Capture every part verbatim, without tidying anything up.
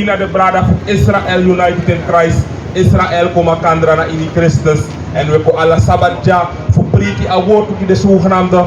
Na de brada fu Israel United in Christ, Israel kon makandra na ini Kristus. Èn wi e kon ala sabat dya fu preiki a wortu gi de zogenaamde,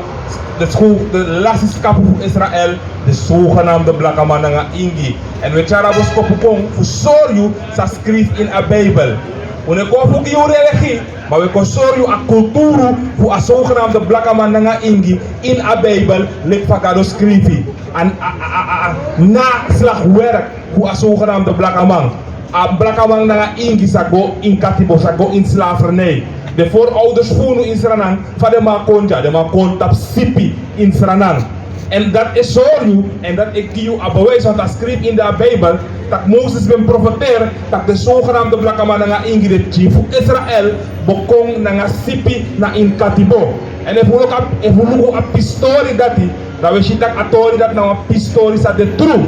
de scho-, de lasi skapu fu Israel, de zogenaamde blakaman nanga ingi. Èn wi e tyari a boskopu kon fu sori yu san skrifi ini a Bijbel. Un no e kon fu gi yu religi, ma wi e kon sori yu a kulturu fu a zogenaamde blakaman nanga ingi ini a Bijbel, leki fa Gado skrifi. A, a, a, a, a naslagwerk fu a zogenaamde blakaman. A blakaman nanga ingi sa go ini katibo, sa go ini slavernij. De voorouders fu unu ini Sranan, fa den man kon dya, den man kon tapu sipi ini Sranan. Èn dati e sori yu, èn dati e gi yu a bewijs, want a skrifi ini a Bijbel, tak' Moses ben profeteri, tak' de zogenaamde blakaman nanga ingi, de pikin fu Israel, bo kon nanga sipi na ini katibo. Èn efu un luku a, efu un luku a pisi tori dati, dan wi e si tak' a tori dati na wan pisi tori san de tru.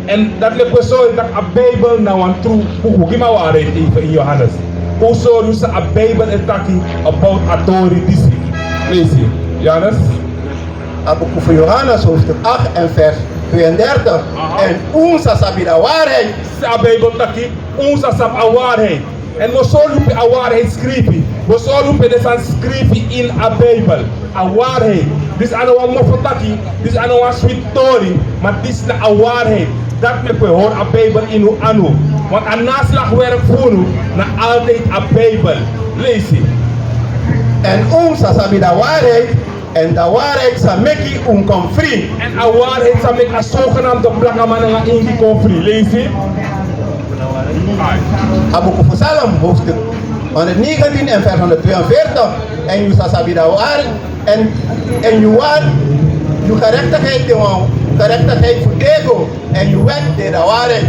Èn dati leki wi e sori tak' a Bijbel na wan tru buku. Gi mi a waarheid even ini Johannes. Kon sori yu san a Bijbel e taki about a tori disi. Leisi. Johannes. A buku fu Johannes hoofdstuk acht en vers tweeëndertig. Aha. Èn un sa sabi a waarheid. San a Bijbel taki, un sa sabi a waarheid. Èn mi o sori yu pe a waarheid skrifi. Mi o sori yu pe den sani skrifi ini a Bijbel. A waarheid. Disi a no wan mofo taki, disi a no wan switi tori, ma disi na a waarheid. Dati meki wi e hori a Bijbel ini un anu. Want a naslagwerk fu unu na altijd a Bijbel. Leisi. Èn un sa sabi a waarheid, èn a waarheid sa meki un kon fri. Èn a waarheid sa meki a zogenaamde blakaman nanga ingi kon fri. Leisi. A buku fu Psalm, hoofdstuk honderdnegentien en vers honderdtweeënveertig. Èn yu sa sabi a waarheid, èn, èn yu wani, yu gerechtigheid de wan, gerechtigheid fu tego, èn yu wet de a waarheid.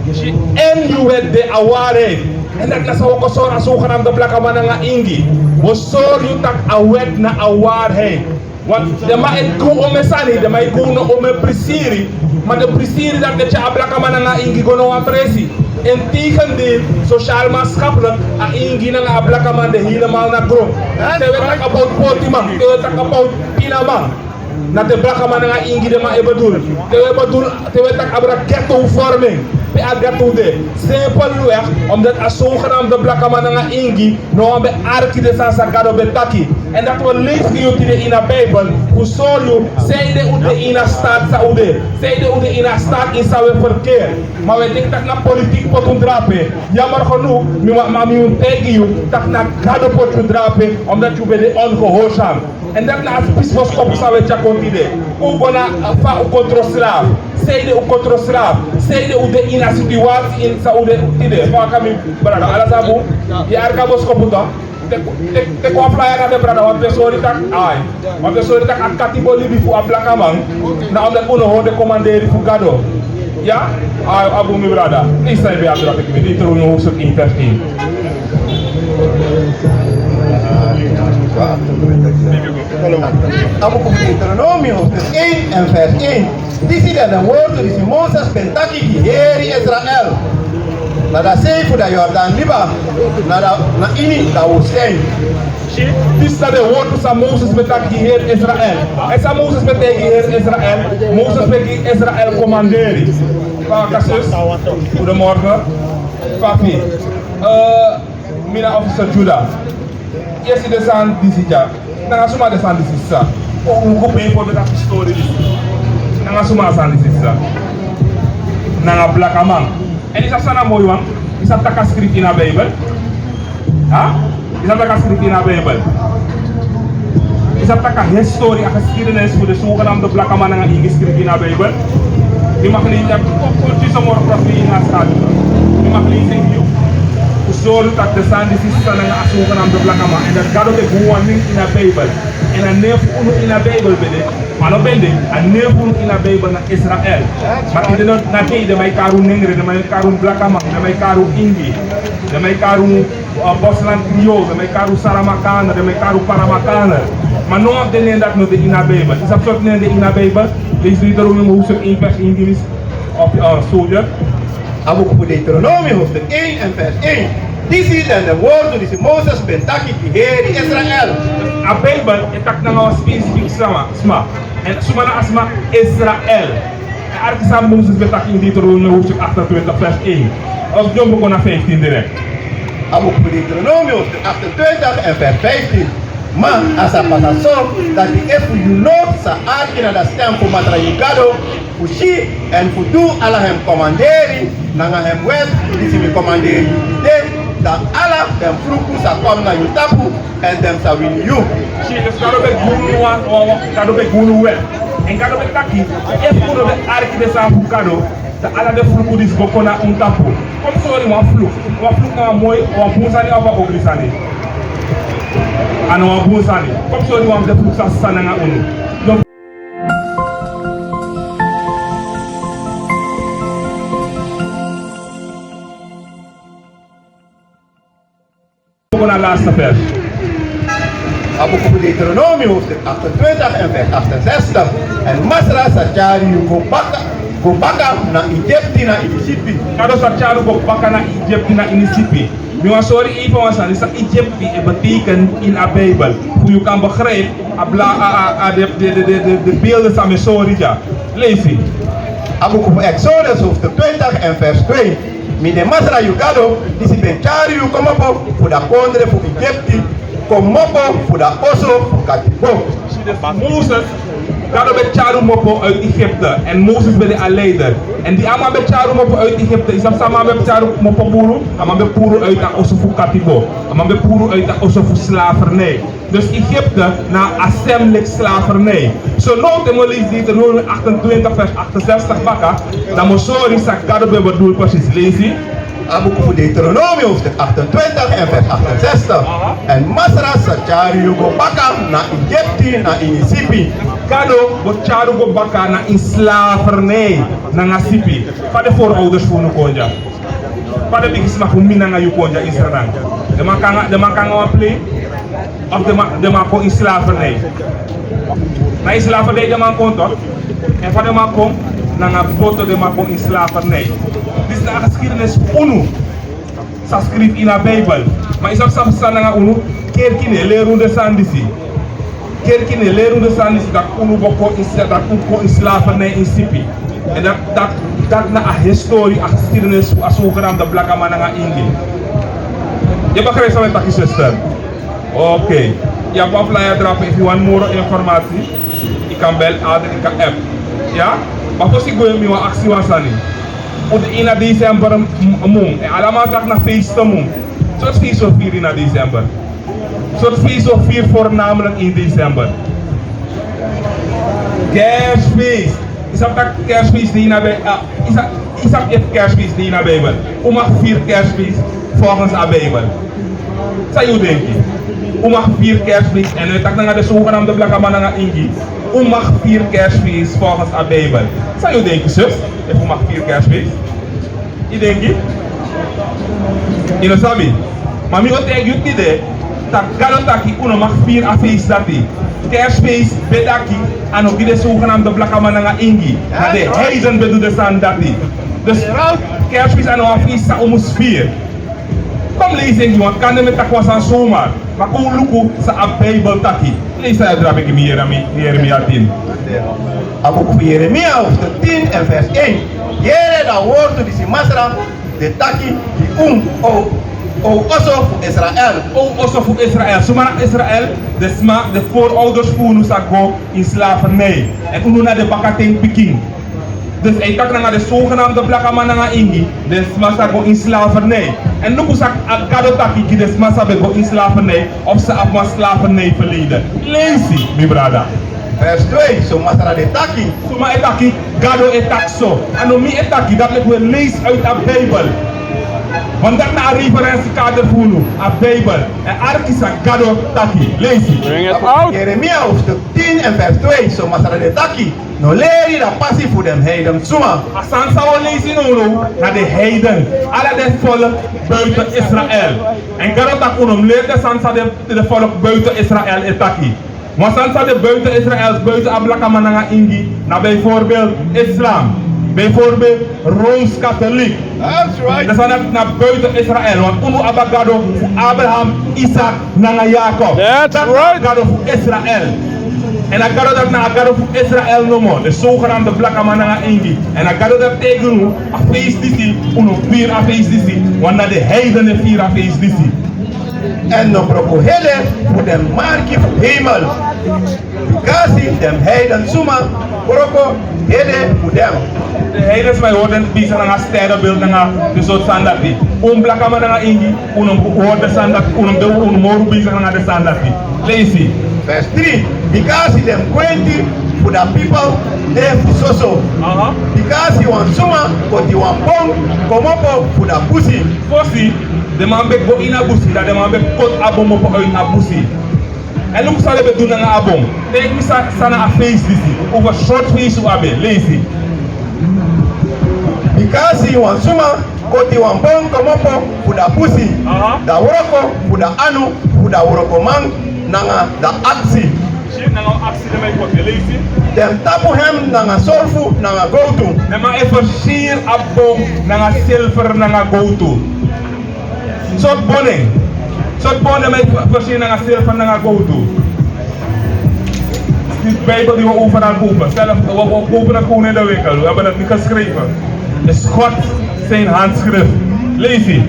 Èn yu wet de a waarheid. Èn dati na san wi o kon sori a zogenaamde blakaman nanga ingi. Wi o sori yu tak' a wet na a waarheid. Want den man e gi un omeni sani, den man e gi un omeni prisiri. Ma den prisiri dati e tyari a blakaman nanga ingi go na wan presi. Integendeel, sociaal-maatschappelijk, a ingi nanga a blakaman de helemaal na gron. Te wi e taki about pôtiman, te wi e taki about pinaman, na den blakaman nanga ingi den man e bedoel. Te wi e bedoel, te wi e taki about ghettovorming, pe a ghetto de. Simpelweg omdat a zogenaamde blakaman nanga ingi no wan ben arki den sani san Gado ben taki. Èn dati wi e leisi gi yu tide ini a Bijbel, fu sori yu sanede un de ini a staat san un de, sanede un de ini a staat ini san wi e verkeer. Ma wi e denki tak' na politiek poti un drape. Jammer genoeg, mi ma, ma mi mus taigi yu tak' na Gado poti yu drape, omdat yu ben de ongehoorzaam. Èn dati na a pisi boskopu san wi e tyari kon tide. Un go na, eh, fa un kon tron slaaf. Sanede un kon tron slaaf. Sanede un de ini a situwasi ini san un de tide. Fa kan mi brada, ala sabi, yu e arki a boskopu toch. Te, te, te kon flyer na den brada, want wi e sori tak', ai. Want wi e sori tak' a katibo libi fu a blakaman, na omdat un no hori den komanderi fu Gado. Ya? Ai, a bun, mi brada. Leisi san yu ben abi drape gi mi. Deuteronomium hoofdstuk één vers één. A buku fu Deuteronomium hoofdstuk één en vers één. Disi na den wortu disi Moses ben taki gi heri Israel. Na a sei fu a Jordan liba, na a, na ini a woestijn. Si, disi na den wortu san Moses ben taki gi heri Israel. Èn san Moses ben taigi heri Israel, Moses ben gi Israel komanderi. Fa a kan, sis? Goedemorgen. Fa a firi? Eh, mi na officer Juda. Yu e si den sani disi dya. Nanga suma den sani disi sa? O, un go pei fu den taki stori disi. Nanga suma a sani disi sa? Nanga blakaman. Èn yu sabi san na a moi wan? Yu sabi tak' a skrifi ini a Bijbel? Ha? Yu sabi tak' a skrifi ini a Bijbel? Yu sabi tak' a histori, a geschiedenis fu den zogenaamde blakaman nanga ingi skrifi ini a Bijbel? Mi mag leisi, kon tyari son moro profi ini a staat. Mi mag leisi en gi yu. Fu sori tak' den sani disi sa nanga a zogenaamde blakaman. Èn dati Gado ben gi wan nen ini a Bijbel. Èn a nen fu unu ini a Bijbel ben de, ma a no ben de, a nen fu unu ini a Bijbel na Israel. Ma tide no, na tide den man e kari un nengre, den man e kari un blakaman, den man e kari un ingi, den man e kari un, eh, bosland griot, den man e kari un saramakaner, den man e kari un paramakaner. Ma no wan fu den nen dati no de ini a Bijbel. Yu sabi sortu nen de ini a Bijbel? Leisi Deuteronomium hoofdstuk één vers één, disi, of, eh, soldier. A buku fu Deuteronomium hoofdstuk één en vers één. Disi na den wortu disi Moses ben taki gi heri Israel. A Bijbel e taki nanga wan specifiek sma, sma. Èn suma na a sma? Israel. Èn Arki san Moses ben taki in Deuteronomium hoofdstuk achtentwintig vers één. Of dyombo kon na vijftien direct. A buku fu Deuteronomium hoofdstuk achtentwintig en vers vijftien. Ma a sa pasa so, dati efu yu no sa arki na a stem fu Masra yu Gado, fu si èn fu du ala en komanderi nanga en wet, disi mi komanderi yu tide, dan ala den fluku sa kon na yu tapu, èn den sa wini yu. Si, dus Gado ben gi unu wan, wan, wan, Gado ben gi unu wet. Èn Gado ben taki, efu unu ben arki den sani fu Gado, dan ala den fluku disi go kon na unu tapu. Kon mi sori wan fluku. Wan fluku na wan moi, wan bun sani of wan ogri sani? A na wan bun sani. Kon mi sori wan fu den fluku san sani nanga unu. Kon na laatste vers. A buku fu Deuteronomium hoofdstuk achtentwintig en vers achtenzestig. Èn Masra sa tyari yu go baka, go baka na Egypte na ini sipi. Gado sa tyari yu go baka na Egypte na ini sipi. Mi wani sori yu wan sani san Egypte e beteken in a Bijbel. Fu yu kan begrijp a bla, a, a, a de, de, de, de, de, de beelden san mi e sori dya. Leisi. A buku fu Exodus hoofdstuk twintig en vers twee. Mi de Masra yu Gado, disi ben tyari yu komopo fu a kondre fu Egypte, komopo fu a oso fu katibo. Moses, Gado ben tyari yu komopo uit Egypte, èn Moses ben de a leider. Èn di a man ben tyari yu komopo uit Egypte, yu sabi san a man ben tyari yu komopo puru, a man ben puru uit a oso fu katibo, a man ben puru uit a oso fu slavernij. Dus Egypte na a stem leki slavernij. So now te mi o leisi Deuteronomium achtentwintig vers achtenzestig baka, dan mi o sori san Gado ben bedoel precies. Leisi. A buku fu Deuteronomium hoofdstuk achtentwintig en vers achtenzestig. Aha. Èn Masra sa tyari yu go baka na Egypte na ini sipi. Gado go tyari yu go baka na ini slavernij nanga sipi. Fa den voorouders fu unu kon dya? Fa den bigisma fu mi nanga yu kon dya ini Sranan? Den man kon nanga, den man kon nanga wan plane? Of den man, den man kon ini slavernij? Na ini slavernij den man kon toch? Èn fa den man kon? Nanga boto den man kon ini slavernij. Disi na a geschiedenis fu unu san skrifi ini a Bijbel. Ma yu sabi san pasa nanga unu? Kerki no e leri unu den sani disi. Kerki no e leri unu den sani disi, dati unu bo kon ini, dati unu kon ini slavernij ini sipi. Èn dati, dati, dati na a historie, a geschiedenis fu a zogenaamde blakaman nanga ingi. Yu e begrijp san mi e taki, zuster? Oké. Yu abi wan flyer drape, efu yu wani moro informatie, yu kan bel, ader, yu kan app. Ya? Ma fosi yu go, mi wani aksi wan sani. Unu de ini a december m-, mun. Èn ala man taki na feest mun. Sortu feest wi o firi ini a december? Sortu feest wi o firi voornamelijk ini december? Kerstfeest. Yu sabi taki Kerstfeest de ini a Bij-, ah, yu sa-, yu sabi efu Kerstfeest de ini a Bijbel? Un mag firi Kerstfeest volgens a Bijbel. San yu denki? Un mag firi Kerstfeest, èn un e taki nanga den zogenaamde blakaman nanga ingi. Un mag firi Kerstfeest volgens a Bijbel. San yu denki, zus? Efu un mag firi Kerstfeest? Yu denki? Yu no sabi. Ma mi o taigi yu tide, taki Gado taki un no mag firi a feest dati. Kerstfeest ben de taki, a no gi den zogenaamde blakaman nanga ingi. Na den heiden ben du den sani dati. Dus Kerstfeest a no wan feest san un mus firi. Kon mi leisi en gi wan, kande mi e taki wan sani zomaar. Ma kon un luku san a Bijbel taki. Leisi san yu abi drape gi mi, Jeremi-, Jeremia tin. A buku fu Jeremia hoofdstuk tin en vers één. Yere a wortu disi Masra de taki gi un, o, o oso fu Israel. O oso fu Israel. Suma na Israel? Den sma, den voorouders fu unu san go ini slavernij. Èn unu na den bakaten pikin. Dus a e taki nanga den zogenaamde blakaman nanga ingi, den sma san go ini slavernij. Èn luku san a Gado taki gi den sma san ben go ini slavernij, of san abi wan slavernij verleden. Leisi, mi brada. Vers twee, so Masra de taki. Suma e taki? Gado e taki so. A no mi e taki, dati leki wi e leisi uit a Bijbel. Want dati na a referentiekader fu unu, a Bijbel. Èn arki san Gado taki. Leisi. Bring it out. Jeremia hoofdstuk tin en vers twee, so Masra de taki. No leri a pasi fu den heiden suma. A sani san wi o leisi nownow na den heiden. Ala den volk buiten Israel. Èn Gado taki un no mus leri den sani san den, den volk buiten Israel e taki. Wan sani san de buiten Israel, buiten a blakaman nanga ingi, na bijvoorbeeld islam, bijvoorbeeld Rooms-Katholiek. That's right. Den sani dati na buiten Israel, want unu abi a Gado fu Abraham, Isaac, nanga Jacob. That's right. Dati na a Gado fu Israel. Èn a Gado dati na a Gado fu Israel nomo, den sogenaamde blakaman nanga ingi. Èn a Gado dati taigi unu, a feisi disi, un no firi a feisi disi, want na den heiden e firi a feisi disi. Èn no broko ede fu den marki fu hemel. Bikasi den heiden suma broko ede fu den. Den heiden suma e hori den bezig nanga sterrenbeeld nanga den sortu sani dati. Un blakaman nanga ingi, un no hori den sani dati, un no de, un no moro bezig nanga den sani dati. Leisi. Vers drie. Bikasi den gwenti fu da pipel de fu soso. Aha. Bikasi wan suma koti wan bon komopo fu da busi. Fosi, den man ben go ini a busi, dan den man ben koti a bon komopo ini a busi. Èn luku san den ben du nanga a bon. Taigi mi san, san na a feisi disi. Over sortu feisi un abi. Leisi. Bikasi wan suma koti wan bon komopo fu da busi, aha, da wroko fu da anu fu da wrokoman nanga da aksi. Si, nanga aksi den man e koti. Leisi. Den tapu hem nanga solfu nanga gowtu. Den man e fersiri a bon nanga silver nanga gowtu. Sortu bon den, sortu bon den man e fersiri nanga silver nanga gowtu. Dit Bijbel die we overal kopen. Zelf, we, we kopen het gewoon in de winkel. We hebben het niet geschreven. Het is God zijn handschrift. Leisi.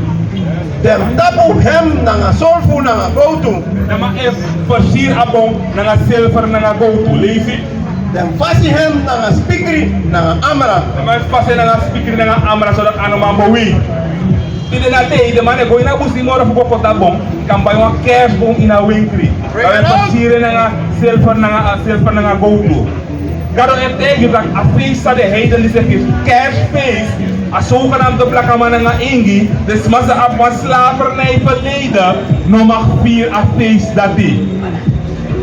Den tapu hem nanga solfu nanga gowtu. Den man e fersiri a bon nanga silver nanga gowtu. Leisi. Den fasi hem nanga spikri nanga amra. Den man e fasi nanga spikri nanga amra, zodat a no man beweeg. Tide na dei, den man e go ini a busi moro fu go koti a bon, kan bai wan kerstboom ini a winkri. Dan wi e fersiri en nanga silver nanga, a silver nanga gowtu. Gado e taigi yu taki a feisi san den heiden disi e firi, kerstfeisi, a sogenaamde blakaman nanga ingi, den sma san abi wan slavernij verleden, no mag firi a feisi dati.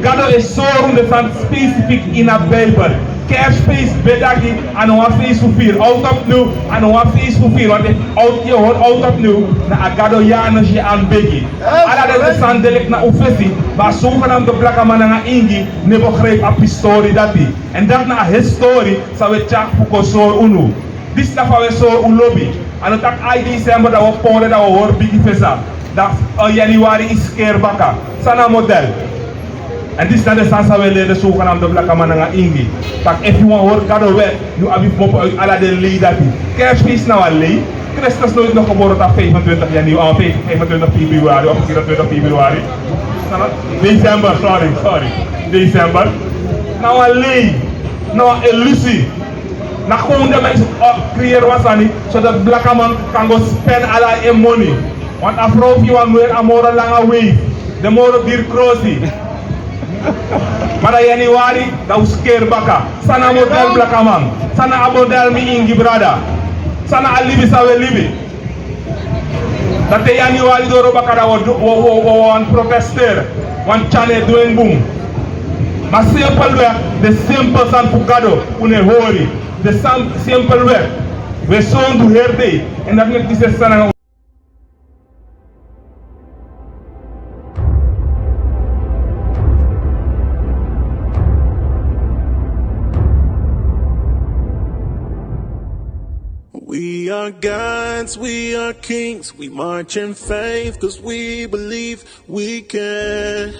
Gado e sori unu den sani specifiek ini a Bijbel. Kerstfeisi, ben taki, a no wan feisi fu firi. Oud opnieuw, a no wan feisi fu firi. Want efu oud, yu hori oud opnieuw, na a Gado Janus yu aanbegi. Ala den sani de leki na un fesi, ma a sogenaamde blakaman nanga ingi no e begrijp a pistori dati. Èn dati na a histori san wi e tyari fu kon sori unu. Disi na fa wi e sori un lobi. A no taki ai december dan wi o pori, dan wi o hori bigi fesa. Dan, eh, januari yu skeri baka. San na a model? Èn disi na den sani san wi e leri den sogenaamde blakaman nanga ingi. Taki efu yu wani hori Gado wet, yu abi fu komopo uit ala den lei dati. Kerstfeisi na wan lei. Kristus noiti no gebore tapu vijfentwintig januari, vijfentwintig februari of vierentwintig februari. December, sorry, sorry. December. Na wan lei. Na wan illusie. Na gewoon den man e creëer wan sani, zodat blakaman kan go spend ala en money. Want a frow fu yu wani weri a moro langa weif, den moro diri krosi. Ma dan januari, dan un skeri baka. San na a model blakaman? San na a model mi ingi brada? San na a libi san wi e libi? Dan te januari doro baka dan wi o, wi o, wi o, wi o wani protesteri. Wan tyari en dwengi bun. Ma simpelweg, den simpel sani fu Gado un no e hori. Den simpelweg, wi e sondu heri dei. Èn dati meki disi e sani nanga We are gods, we are kings, we march in faith, 'cause we believe we can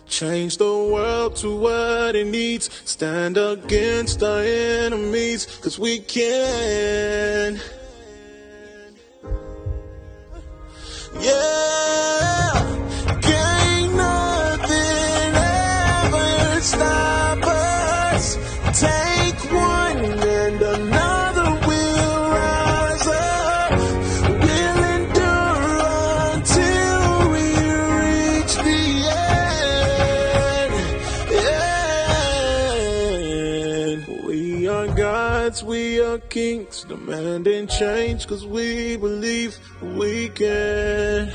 change the world to what it needs, stand against our enemies, 'cause we can. Yeah, can't nothing ever stop us. Take one and another will rise up. We'll endure until we reach the end. And we are gods, we are kings, demanding change 'cause we believe we can.